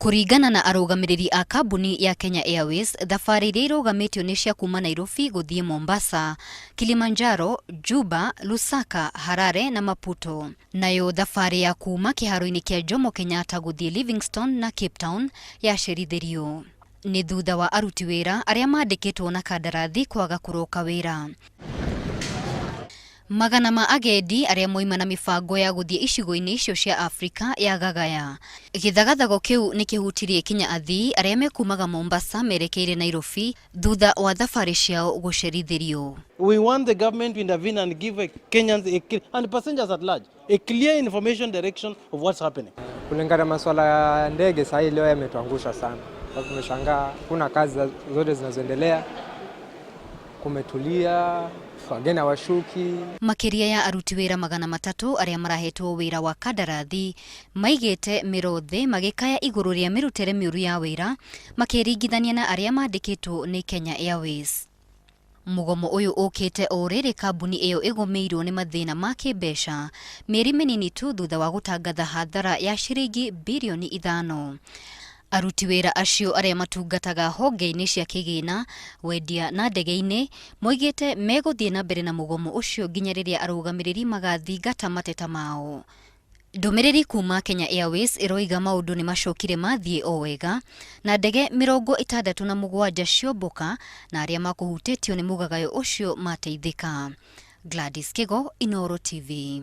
Kũringana na arũgamĩrĩri a kambuni ya Kenya Airways, thabarĩ iria irũgamĩtio nĩ cia kuma Nairobi gũthiĩ Mombasa, Kilimanjaro, Juba, Lusaka, Harare na Maputo. Nayo thabarĩ ya kuma kĩharo-inĩ kĩa Jomo Kenyatta gũthiĩ Livingstone na Cape Town yacerithĩrio. Nĩ thutha wa aruti wĩra arĩa mandĩkĩtwo na kandarathi kwaga kũroka wĩra. Magana ma agendi arĩa moima na mĩbango ya gũthiĩ icigo-inĩ icio cia Afrika ya gagaya. Gĩthagathago kĩu nĩ kĩhutirie kinya athii arĩa mekumaga Mombasa merekeire Nairobi thutha wa thabarĩ ciao gũcerithĩrio. We want the government to intervene and give Kenyans and passengers at large a clear information direction of what's happening. Kulingana na masuala ya ndege sasa leo yametuangusha sana. Tumeshangaa kuna kazi zote zinazoendelea, kumetulia, wageni hawashuki. Makĩria ya aruti wĩra 300 arĩa marahetwo wĩra wa kandarathi maigĩte mĩro thĩ magĩkaya igũrũ rĩa mĩrutĩre mĩũru ya wĩra makĩringithania na arĩa mandĩkĩtwo nĩ Kenya Airways. Mũgomo ũyũ ũkĩte o rĩrĩ kambuni ĩyo ĩgũmĩirwo nĩ mathĩna ma kĩmbeca mĩeri mĩnini tu thutha wa gũtangatha hathara ya ciringi birioni 5. Aruti wĩra acio arĩa matungataga honge-inĩ cia kĩgĩna, wendia na ndege-inĩ moigĩte megũthiĩ na mbere na mũgomo ũcio nginya rĩrĩa arũgamĩrĩri magathingata mateta mao. Ndũmĩrĩri kuma Kenya Airways ĩroiga maũndũ nĩ macokire mathiĩ o wega na ndege 67 ciomboka na arĩa makũhutĩtio nĩ mũgagayo ũcio mateithĩka. Gladys Kigo, Inooro TV.